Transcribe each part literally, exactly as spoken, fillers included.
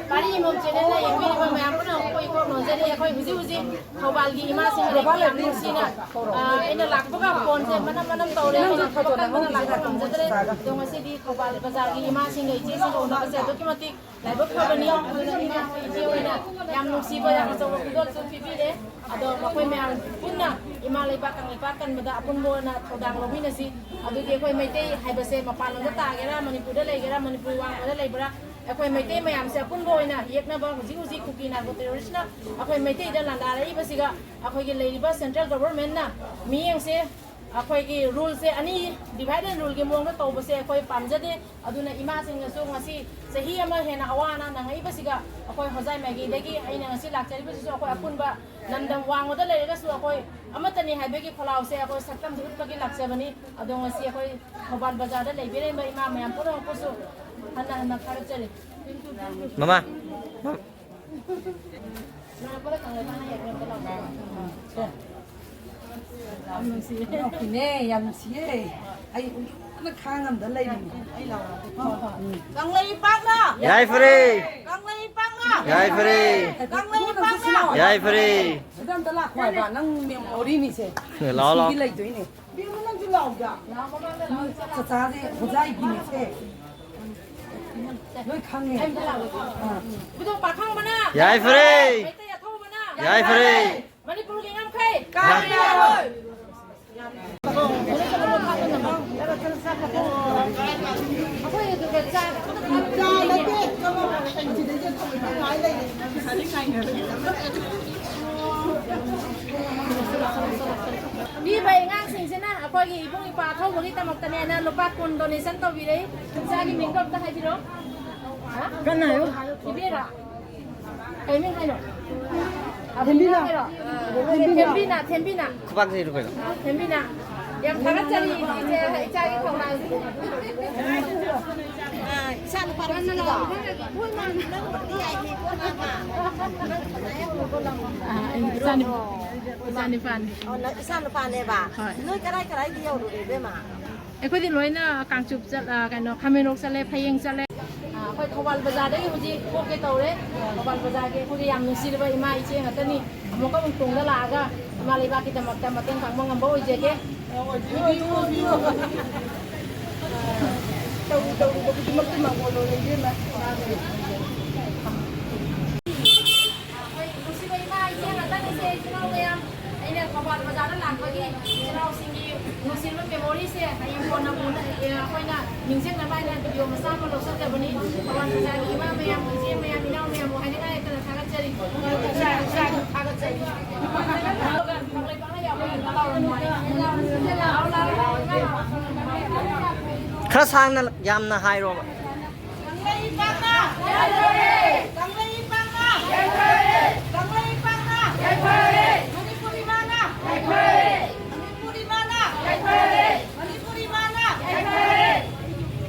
ꯄꯥꯔꯤ ꯏꯃꯣꯝ ꯆꯦꯅꯦꯜꯅ ꯌꯦꯡꯕꯤꯔꯤꯕ ꯃꯌꯥꯝ ꯄꯨꯝꯅꯃꯛꯄꯨ ꯏꯀꯣꯛ ꯅꯣꯟꯖꯔꯤ꯫ ꯑꯩꯈꯣꯏ ꯍꯧꯖꯤꯛ ꯍꯧꯖꯤꯛ ꯊꯧꯕꯥꯜꯒꯤ ꯏꯃꯥꯁꯤꯡ ꯑꯗꯒꯤ ꯌꯥꯝ ꯅꯨꯡꯁꯤꯅ, ꯑ, ꯑꯩꯅ ꯂꯥꯛꯄꯒ ꯐꯣꯟꯁꯦ ꯃꯅꯝ ꯃꯅꯝ ꯇꯧꯔꯦ꯫ ꯑꯩꯅ ꯊꯕꯛ ꯀꯟꯕꯅ ꯂꯥꯛꯄ ꯉꯝꯖꯗ꯭ꯔꯦ꯫ ꯑꯗꯣ ꯉꯁꯤꯗꯤ ꯊꯧꯕꯥꯜ ꯕꯖꯥꯔꯒꯤ ꯏꯃꯥꯁꯤꯡꯒ ꯏꯆꯦꯁꯤꯡꯒ ꯎꯅꯕꯁꯦ ꯑꯗꯨꯛꯀꯤ ꯃꯇꯤꯛ ꯂꯥꯏꯕꯛ ꯐꯕꯅꯤ꯫ ꯏꯃꯥ ꯍꯣꯏ ꯏꯆꯦ ꯍꯣꯏꯅ ꯌꯥꯝ ꯅꯨꯡꯁꯤꯕ, ꯌꯥꯝ ꯑꯆꯧꯕ ꯈꯨꯗꯣꯜꯁꯨ ꯄꯤꯕꯤꯔꯦ꯫ ꯑꯗꯣ ꯃꯈꯣꯏ ꯃꯌꯥꯝ ꯄꯨꯟꯅ ꯏꯃꯥ ꯂꯩꯕꯥꯛ ꯀꯪꯂꯩꯄꯥꯛ ꯀꯟꯕꯗ ꯑꯄꯨꯟꯕ ꯑꯣꯏꯅ ꯊꯧꯗꯥꯡ ꯂꯧꯃꯤꯟꯅꯁꯤ꯫ ꯑꯗꯨꯗꯤ ꯑꯩꯈꯣꯏ ꯃꯩꯇꯩ ꯍꯥꯏꯕꯁꯦ ꯃꯄꯥꯟꯂꯣꯝꯗ ꯇꯥꯒꯦꯔꯥ, ꯃꯅꯤꯄꯨꯔꯗ ꯂꯩꯒꯦꯔꯥ, ꯃꯅꯤꯄꯨꯔ ꯋꯥꯡꯃꯗ ꯂꯩꯕ꯭ꯔꯥ, ꯑꯩꯈꯣꯏ ꯃꯩꯇꯩ ꯃꯌꯥꯝꯁꯦ ꯑꯄꯨꯟꯕ ꯑꯣꯏꯅ ꯌꯦꯛꯅꯕ ꯍꯧꯖꯤꯛ ꯍꯧꯖꯤꯛ ꯀꯨꯀꯤ ꯅꯥꯔꯀꯣ ꯇꯦꯔꯣꯔꯤꯁꯅ ꯑꯩꯈꯣꯏ ꯃꯩꯇꯩꯗ ꯂꯥꯟꯗꯥꯔꯛꯏꯕꯁꯤꯒ ꯑꯩꯈꯣꯏꯒꯤ ꯂꯩꯔꯤꯕ ꯁꯦꯟꯇ꯭ꯔꯦꯜ ꯒꯣꯚꯔꯟꯃꯦꯟꯠꯅ ꯃꯤꯠꯌꯦꯡꯁꯦ ꯑꯩꯈꯣꯏꯒꯤ ꯔꯨꯜꯁꯦ ꯑꯅꯤ, ꯗꯤꯚꯥꯏꯠ ꯑꯦꯟ ꯔꯨꯜꯒꯤ ꯃꯑꯣꯡꯗ ꯇꯧꯕꯁꯦ ꯑꯩꯈꯣꯏ ꯄꯥꯝꯖꯗꯦ꯫ ꯑꯗꯨꯅ ꯏꯃꯥꯁꯤꯡꯅꯁꯨ ꯉꯁꯤ ꯆꯍꯤ ꯑꯃ ꯍꯦꯟꯅ ꯑꯋꯥ ꯑꯅꯥ ꯅꯪꯉꯛꯏꯕꯁꯤꯒ ꯑꯩꯈꯣꯏ ꯍꯣꯖꯥꯏ ꯃꯥꯏꯀꯩꯗꯒꯤ ꯑꯩꯅ ꯉꯁꯤ ꯂꯥꯛꯆꯔꯤꯕꯁꯤꯁꯨ ꯑꯩꯈꯣꯏ ꯑꯄꯨꯟꯕ ꯂꯝꯗꯝ ꯋꯥꯡꯃꯗ ꯂꯩꯔꯒꯁꯨ ꯑꯩꯈꯣꯏ ꯑꯃꯠꯇꯅꯤ ꯍꯥꯏꯕꯒꯤ ꯈꯣꯜꯂꯥꯎꯁꯦ ꯑꯩꯈꯣꯏ ꯁꯛꯇꯝꯁꯦ ꯎꯠꯄꯒꯤ ꯂꯥꯛꯆꯕꯅꯤ꯫ ꯑꯗꯣ ꯉꯁꯤ ꯑꯩꯈꯣꯏ ꯊꯧꯕꯥꯜ ꯕꯖꯥꯔꯗ ꯂꯩꯕꯤꯔꯤꯕ ꯏꯃꯥ ꯃꯌꯥꯝ ꯄꯨꯝꯅꯃꯛꯄꯨꯁꯨ ꯍꯟꯅ ꯍꯟꯅ ꯊꯥꯒꯠꯆꯔꯤ꯫ ꯃꯃꯥ, ꯃꯃꯥ꯫ ꯌꯥꯝ ꯅꯨꯡꯁꯤꯌꯦ꯫ ꯏꯅꯥꯎꯄꯤꯅꯦ, ꯌꯥꯝ ꯅꯨꯡꯁꯤꯌꯦ꯫ ꯑꯩ ꯎꯅ ꯈꯥꯡꯉꯝꯗ ꯂꯩꯔꯤꯅꯦ꯫ ꯎꯝ꯫ ꯀꯪꯂꯩꯄꯥꯛꯅ! ꯌꯥꯏꯐꯔꯦ! ꯀꯪꯂꯩꯄꯥꯛꯅ! ꯌꯥꯏꯐꯔꯦ! ꯀꯪꯂꯩꯄꯥꯛꯅ! ꯌꯥꯏꯐꯔꯦ! ꯁꯤꯗ ꯑꯝꯇ ꯂꯥꯛꯈꯣ ꯍꯥꯏꯕ, ꯅꯪ ꯃꯦꯃꯣꯔꯤꯅꯤꯁꯦ꯫ ꯂꯥꯛꯑꯣ, ꯂꯥꯛꯑꯣ꯫ ꯁꯤꯒꯤ ꯂꯩꯗꯣꯏꯅꯦ꯫ ꯆꯆꯥꯁꯦ ꯍꯣꯖꯥꯏꯒꯤꯅꯤꯁꯦ꯫ ꯂꯣꯏ ꯈꯪꯉꯦ꯫ ꯑꯥ꯫ ꯏꯕꯨꯙꯧ ꯄꯥꯈꯪꯕꯅ! ꯌꯥꯏꯐꯔꯦ! ꯃꯩꯇꯩ ꯑꯊꯧꯕꯅ! ꯌꯥꯏꯐꯔꯦ! ꯃꯅꯤꯄꯨꯔꯒꯤ ꯉꯝꯈꯩ! ꯀꯥꯏꯕ ꯌꯥꯔꯣꯏ! ꯄꯤꯕ ꯑꯉꯥꯡꯁꯤꯡꯁꯤꯅ ꯑꯩꯈꯣꯏꯒꯤ ꯏꯕꯨꯡ ꯏꯄ꯭ꯋꯥ ꯑꯊꯧꯕꯒꯤꯗꯃꯛꯇꯅꯦꯅ ꯂꯨꯄꯥ ꯀꯨꯟ donation ꯇꯧꯕꯤꯔꯛꯏ꯫ ꯏꯆꯥꯒꯤ ꯃꯤꯡꯗꯣ ꯑꯝꯇ ꯍꯥꯏꯕꯤꯔꯣ꯫ ꯍꯥ? ꯀꯟꯅ ꯍꯥꯏꯌꯨ꯫ ꯏꯕꯦꯔꯥ꯫ ꯀꯩ ꯃꯤꯡ ꯍꯥꯏꯅꯣ? ꯊꯦꯝꯕꯤꯅ꯫ ꯍꯥꯏꯔꯣ? ꯊꯦꯝꯕꯤꯅ꯫ ꯊꯦꯝꯕꯤꯅ, ꯊꯦꯝꯕꯤꯅ꯫ ꯈꯨꯕꯥꯛꯁꯦ ꯏꯔꯨ ꯀꯩꯅꯣ? ꯑ, ꯊꯦꯝꯕꯤꯅ꯫ ꯌꯥꯝ ꯊꯥꯒꯠꯆꯔꯤ, ꯏꯆꯦ, ꯏꯆꯥꯒꯤ ꯊꯧꯔꯥꯡꯁꯦ꯫ ꯑ, ꯏꯆꯥ ꯅꯨꯄꯥ ꯃꯁꯤꯒꯤꯗꯣ꯫ ꯅꯪꯕꯨꯗꯤ ꯌꯥꯏꯍꯦ, ꯏꯕꯣ ꯃꯥꯃ꯫ ꯑꯥ, ꯑꯩ ꯏꯆꯥꯅꯤ-, ꯏꯆꯥꯅꯤꯄꯥꯅꯤ꯫ ꯑꯣ, ꯅꯪ ꯏꯆꯥ ꯅꯨꯄꯥꯅꯦꯕ? ꯍꯣꯏ꯫ ꯅꯣꯏ ꯀꯔꯥꯏ ꯀꯔꯥꯏꯗꯤ ꯌꯧꯔꯨꯔꯦ, ꯏꯕꯦꯝꯃ? ꯑꯩꯈꯣꯏꯗꯤ ꯂꯣꯏꯅ ꯀꯥꯡꯆꯨꯞ ꯆꯠ-, ꯑ, ꯀꯩꯅꯣ, ꯈꯥꯃꯦꯟꯂꯣꯛ ꯆꯠꯂꯦ, ꯐꯌꯦꯡ ꯆꯠꯂꯦ꯫ ꯑ, ꯑꯩꯈꯣꯏ ꯊꯧꯕꯥꯜ ꯕꯖꯥꯔꯗꯒꯤ ꯍꯧꯖꯤꯛ ꯊꯣꯛꯀꯦ ꯇꯧꯔꯦ꯫ ꯊꯧꯕꯥꯜ ꯕꯖꯥꯔꯒꯤ ꯑꯩꯈꯣꯏꯒꯤ ꯌꯥꯝ ꯅꯨꯡꯁꯤꯔꯕ ꯏꯃꯥ ꯏꯆꯦ ꯉꯥꯛꯇꯅꯤ꯫ ꯑꯃꯨꯛꯀ ꯑꯃꯨꯛ ꯇꯨꯡꯗ ꯂꯥꯛꯑꯒ ꯏꯃꯥ ꯂꯩꯕꯥꯛꯀꯤꯗꯃꯛꯇ ꯃꯇꯦꯡ ꯄꯥꯡꯕ ꯉꯝꯕ ꯑꯣꯏꯖꯒꯦ꯫ ꯇꯧꯔꯨ ꯇꯧꯔꯨꯕ ꯈꯨꯗꯤꯡꯃꯛꯇ ꯃꯥꯡꯒꯣꯜ ꯑꯣꯏꯔꯦ, ꯏꯕꯦꯝꯃ꯫ ꯑꯩꯈꯣꯏ ꯅꯨꯡꯁꯤꯕ ꯏꯃꯥ ꯏꯆꯦ ꯉꯥꯛꯇꯅꯤꯁꯦ, ꯏꯆꯤꯜ ꯏꯅꯥꯎ ꯃꯌꯥꯝ꯫ ꯑꯩꯅ ꯊꯧꯕꯥꯜ ꯕꯖꯥꯔꯗ ꯂꯥꯛꯄꯒꯤ ꯏꯆꯤꯜ ꯏꯅꯥꯎꯁꯤꯡꯒꯤ ꯅꯨꯡꯁꯤꯕ memoryꯁꯦ ꯍꯌꯦꯡ ꯀꯣꯟꯅ ꯎꯅ-, ꯑꯩꯈꯣꯏꯅ ꯅꯤꯡꯁꯤꯡꯅꯕ ꯍꯥꯏꯅ video ꯃꯆꯥ ꯑꯃ ꯂꯧꯁꯤꯟꯖꯕꯅꯤ꯫ ꯊꯧꯕꯥꯜ ꯕꯖꯥꯔꯒꯤ ꯏꯃꯥ ꯃꯌꯥꯝ, ꯏꯆꯦ ꯃꯌꯥꯝ, ꯏꯅꯥꯎ ꯃꯌꯥꯝꯕꯨ ꯍꯥꯏꯅꯤꯡꯉꯥꯏ ꯂꯩꯇꯅ ꯊꯥꯒꯠꯆꯔꯤ꯫ ꯊꯥꯒꯠꯆꯔꯤ꯫ ꯈꯔ ꯁꯥꯡꯅ ꯌꯥꯝꯅ ꯍꯥꯏꯔꯣꯕ꯫ ꯀꯪꯂꯩ ꯏꯄꯥꯛꯅ ꯌꯥꯏꯐꯔꯦ! ꯀꯪꯂꯩ ꯏꯄꯥꯛꯅ ꯌꯥꯏꯐꯔꯦ! ꯀꯪꯂꯩ ꯏꯄꯥꯛꯅ ꯌꯥꯏꯐꯔꯦ! ꯃꯅꯤꯄꯨꯔ ꯏꯃꯥꯅ ꯌꯥꯏꯐꯔꯦ! ꯃꯅꯤꯄꯨꯔ ꯏꯃꯥꯅ ꯌꯥꯏꯐꯔꯦ! ꯃꯅꯤꯄꯨꯔ ꯏꯃꯥꯅ ꯌꯥꯏꯐꯔꯦ!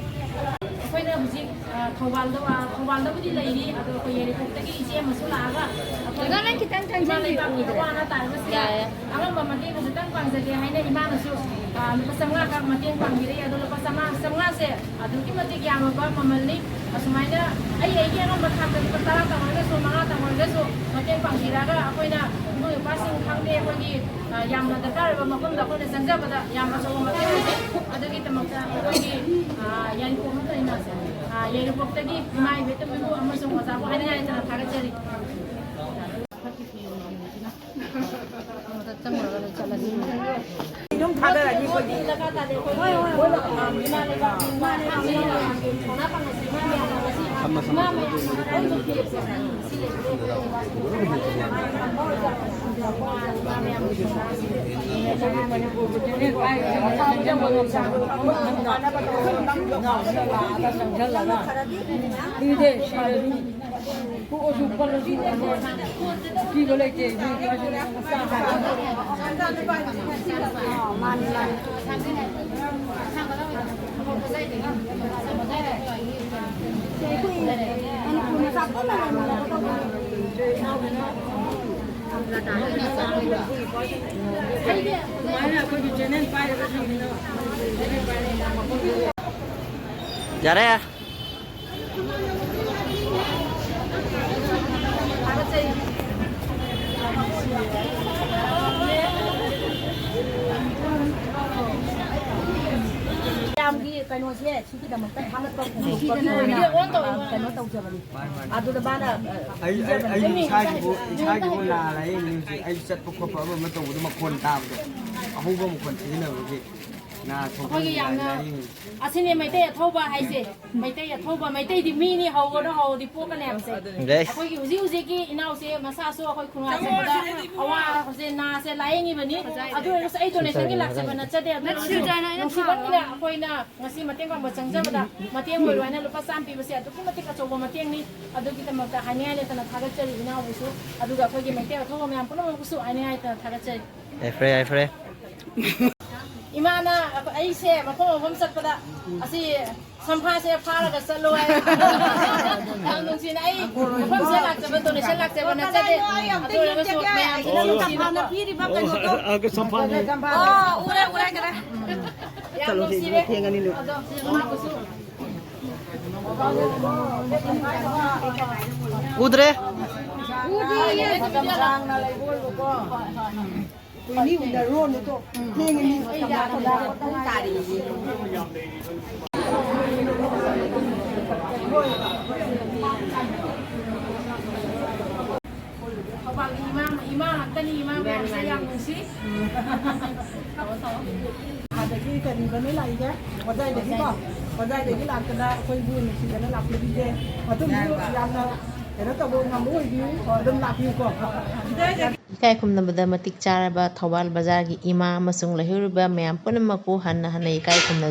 ꯑꯩꯈꯣꯏꯅ ꯍꯧꯖꯤꯛ, ꯑ, ꯊꯧꯕꯥꯜꯗ, ꯑ, ꯊꯧꯕꯥꯜꯗꯕꯨꯗꯤ ꯂꯩꯔꯤ, ꯑꯗꯣ ꯑꯩꯈꯣꯏ ꯌꯥꯏꯔꯤꯄꯣꯛꯇꯒꯤ ꯏꯆꯦ ꯑꯃꯁꯨ ꯂꯥꯛꯑꯒ ꯑꯩꯈꯣꯏ ꯑꯗꯣ ꯅꯪ ꯈꯤꯇꯪ ꯏꯃꯥ ꯆꯪꯁꯤꯟꯕꯤꯌꯨ꯫ ꯂꯩꯕꯥꯛꯀꯤ ꯑꯋꯥ ꯑꯅꯥ ꯇꯥꯔꯕꯁꯤꯡꯗ ꯌꯥꯏꯌꯦ꯫ ꯑꯉꯝꯕ ꯃꯇꯦꯡ ꯈꯖꯤꯛꯇꯪ ꯄꯥꯡꯖꯒꯦ ꯍꯥꯏꯅ ꯏꯃꯥꯅꯁꯨ, ꯑ, ꯂꯨꯄꯥ ꯆꯥꯝꯃꯉꯥ ꯈꯛ ꯃꯇꯦꯡ ꯄꯥꯡꯕꯤꯔꯛꯏ꯫ ꯑꯗꯣ ꯂꯨꯄꯥ ꯆꯥꯝꯃꯉꯥ, ꯆꯥꯝꯃꯉꯥꯁꯦ ꯑꯗꯨꯛꯀꯤ ꯃꯇꯤꯛ ꯌꯥꯝꯃꯕ ꯃꯃꯜꯅꯤ꯫ ꯑꯁꯨꯃꯥꯏꯅ ꯑꯩ ꯑꯩꯒꯤ ꯑꯉꯝꯕ ꯊꯥꯛꯇ ꯂꯨꯄꯥ ꯇꯔꯥ ꯇꯪ ꯑꯣꯏꯔꯒꯁꯨ, ꯃꯉꯥ ꯇꯪ ꯑꯣꯏꯔꯒꯁꯨ ꯃꯇꯦꯡ ꯄꯥꯡꯕꯤꯔꯒ ꯑꯩꯈꯣꯏꯅ ꯏꯕꯨꯡ ꯏꯄ꯭ꯋꯥꯁꯤꯡ ꯈꯪꯗꯦ, ꯑꯩꯈꯣꯏꯒꯤ, ꯑ, ꯌꯥꯝꯅ ꯗꯔꯀꯥꯔ ꯑꯣꯏꯕ ꯃꯐꯝꯗ ꯑꯩꯈꯣꯏꯅ ꯆꯪꯖꯕꯗ ꯌꯥꯝꯅ ꯑꯆꯧꯕ ꯃꯇꯦꯡ ꯑꯣꯏꯖꯩ꯫ ꯑꯗꯨꯒꯤꯗꯃꯛꯇ ꯑꯩꯈꯣꯏꯒꯤ, ꯑ, ꯌꯥꯏꯔꯤꯄꯣꯛ ꯅꯠꯇ꯭ꯔ ꯏꯃꯥꯁꯦ? ꯑ, ꯌꯥꯏꯔꯤꯄꯣꯛꯇꯒꯤ ꯏꯃꯥ ꯏꯕꯦꯇꯣꯟꯕꯤꯕꯨ ꯑꯃꯁꯨꯡ ꯑꯣꯖꯥꯕꯨ ꯍꯥꯏꯅꯤꯡꯉꯥꯏ ꯂꯩꯇꯅ ꯊꯥꯒꯠꯆꯔꯤ꯫ ꯑꯗꯨꯝ ꯊꯥꯗꯔꯅꯤ ꯑꯩꯈꯣꯏꯗꯤ꯫ ꯌꯥꯔꯦ꯫ ꯃꯌꯥꯝꯒꯤ ꯀꯩꯅꯣꯁꯦ ꯁꯤꯒꯤꯗꯃꯛꯇ ꯊꯥꯒꯠꯄ ꯐꯣꯡꯗꯣꯛꯄꯒꯤ ꯑꯣꯏꯅ ꯀꯩꯅꯣ ꯇꯧꯖꯕꯅꯤ꯫ ꯑꯗꯨꯗ ꯃꯥꯅ, ꯑ, ꯑꯩ, ꯑꯩ, ꯑꯩ ꯏꯁꯥꯒꯤꯕꯨ, ꯏꯁꯥꯒꯤꯕꯨ ꯅꯥ ꯂꯥꯏꯌꯦꯡꯉꯤ ꯍꯧꯖꯤꯛ꯫ ꯑꯩ ꯆꯠꯄ ꯈꯣꯠꯄ ꯑꯃ ꯑꯃ ꯇꯧꯕꯗ ꯃꯈꯣꯟ ꯇꯥꯕꯗꯣ, ꯑꯍꯧꯕ ꯃꯈꯣꯟ ꯁꯤꯖꯤꯟꯅꯕꯒꯤ ꯅꯥ ꯊꯣꯛꯄ ꯑꯩꯈꯣꯏꯒꯤ ꯌꯥꯝꯅ ꯂꯥꯏꯌꯦꯡꯉꯤ꯫ ꯑꯁꯤꯅꯤ ꯃꯩꯇꯩ ꯑꯊꯧꯕ ꯍꯥꯏꯁꯦ꯫ ꯃꯩꯇꯩ ꯑꯊꯧꯕ, ꯃꯩꯇꯩꯗꯤ ꯃꯤꯅꯤ, ꯍꯧꯒꯅꯨ ꯍꯧꯔꯗꯤ ꯄꯣꯛꯀꯅꯤ ꯍꯥꯏꯕꯁꯦ꯫ ꯑꯩꯈꯣꯏꯒꯤ ꯍꯧꯖꯤꯛ ꯍꯧꯖꯤꯛꯀꯤ ꯏꯅꯥꯎꯁꯦ ꯃꯁꯥꯁꯨ ꯑꯩꯈꯣꯏ ꯈꯨꯟꯋꯥ ꯆꯠꯄꯗ ꯑꯋꯥꯕꯁꯦ, ꯅꯥꯁꯦ ꯂꯥꯏꯌꯦꯡꯉꯤꯕꯅꯤ꯫ ꯑꯗꯨ ꯑꯣꯏꯔꯒꯁꯨ ꯑꯩ ꯗꯣꯅꯦꯁꯟꯒꯤ ꯂꯥꯛꯆꯕ ꯅꯠꯆꯗꯦ꯫ ꯑꯗꯨ ꯑꯣꯏꯔꯒꯁꯨ ꯅꯨꯡꯁꯤꯃꯟꯒꯤꯅ ꯑꯩꯈꯣꯏꯅ ꯉꯁꯤ ꯃꯇꯦꯡ ꯄꯥꯡꯕ ꯆꯪꯖꯕꯗ ꯃꯇꯦꯡ ꯑꯣꯏꯔꯣ ꯍꯥꯏꯅ ꯂꯨꯄꯥ ꯆꯥꯝꯃ ꯄꯤꯕꯁꯦ ꯑꯗꯨꯛꯀꯤ ꯃꯇꯤꯛ ꯑꯆꯧꯕ ꯃꯇꯦꯡꯅꯤ꯫ ꯑꯗꯨꯒꯤꯗꯃꯛꯇ ꯍꯥꯏꯅꯤꯡꯉꯥꯏ ꯂꯩꯇꯅ ꯊꯥꯒꯠꯆꯔꯤ ꯏꯅꯥꯎꯕꯨꯁꯨ, ꯑꯗꯨꯒ ꯑꯩꯈꯣꯏꯒꯤ ꯃꯩꯇꯩ ꯑꯊꯧꯕ ꯃꯌꯥꯝ ꯄꯨꯝꯅꯃꯛꯄꯨꯁꯨ ꯍꯥꯏꯅꯤꯡꯉꯥꯏ ꯂꯩꯇꯅ ꯊꯥꯒꯠꯆꯔꯤ꯫ ꯌꯥꯏꯐꯔꯦ, ꯌꯥꯏꯐꯔꯦ꯫ ꯏꯃꯥꯅ ꯑꯩꯈꯣꯏ, ꯑꯩꯁꯦ ꯃꯐꯝ ꯃꯐꯝ ꯆꯠꯄꯗ ꯑꯁꯤ ꯁꯝꯐꯥꯁꯦ ꯐꯥꯔꯒ ꯆꯠꯂꯣ ꯍꯥꯏ꯫ ꯌꯥꯝ ꯅꯨꯡꯁꯤꯅ ꯑꯩ ꯃꯐꯝꯁꯦ ꯂꯥꯛꯆꯕ, ꯗꯣꯅꯦꯁꯟ ꯂꯥꯛꯆꯕ ꯅꯠꯆꯗꯦ꯫ ꯑꯗꯨ ꯑꯣꯏꯔꯒꯁꯨ ꯃꯌꯥꯝꯁꯤꯅ ꯅꯨꯡꯁꯤꯅ ꯄꯤꯔꯤꯕ ꯀꯩꯅꯣꯗꯣ꯫ ꯑ, ꯁꯝꯐꯥꯅꯦ꯫ ꯑꯣ, ꯎꯔꯦ, ꯎꯔꯦ, ꯎꯔꯦ꯫ ꯌꯥꯝ ꯅꯨꯡꯁꯤꯔꯦ꯫ ꯑꯗꯣ ꯃꯥꯕꯨꯁꯨ ꯎꯗ꯭ꯔꯦ꯫ ꯎꯗꯤꯌꯦ꯫ ꯃꯇꯝ ꯁꯥꯡꯅ ꯂꯩꯕ ꯑꯣꯏꯕꯀꯣ꯫ ꯎꯅꯤ ꯎꯅꯔꯣꯅꯦ ꯇꯣ꯫ ꯊꯦꯡꯉꯅꯤ꯫ ꯊꯧꯕꯥꯜꯒꯤ ꯏꯃꯥ, ꯏꯃꯥ ꯉꯥꯛꯇꯅꯤ, ꯏꯃꯥ ꯃꯌꯥꯝꯁꯦ ꯌꯥꯝ ꯅꯨꯡꯁꯤ꯫ ꯑꯗꯒꯤ ꯀꯔꯤꯕꯅꯣ ꯂꯥꯛꯏꯁꯦ? ꯍꯣꯖꯥꯏꯗꯒꯤꯀꯣ, ꯍꯣꯖꯥꯏꯗꯒꯤ ꯂꯥꯛꯇꯅ ꯑꯩꯈꯣꯏꯕꯨ ꯅꯨꯡꯁꯤꯗꯅ ꯂꯥꯛꯄꯤꯔꯤꯁꯦ꯫ ꯃꯇꯨꯡꯁꯨ ꯌꯥꯝꯅ ꯀꯩꯅꯣ ꯇꯧꯕ ꯉꯝꯕ ꯑꯣꯏꯕꯤꯌꯨ, ꯑꯗꯨꯝ ꯂꯥꯛꯄꯤꯌꯨꯀꯣ꯫ ꯏꯀꯥꯏ ꯈꯨꯝꯅꯕꯗ ꯃꯇꯤꯛ ꯆꯥꯔꯕ ꯊꯧꯕꯥꯜ ꯕꯖꯥꯔꯒꯤ ꯏꯃꯥ ꯑꯃꯁꯨꯡ ꯂꯩꯍꯧꯔꯤꯕ ꯃꯌꯥꯝ ꯄꯨꯝꯅꯃꯛꯄꯨ ꯍꯟꯅ ꯍꯟꯅ ꯏꯀꯥꯏ ꯈꯨꯝꯅꯖꯔꯤ꯫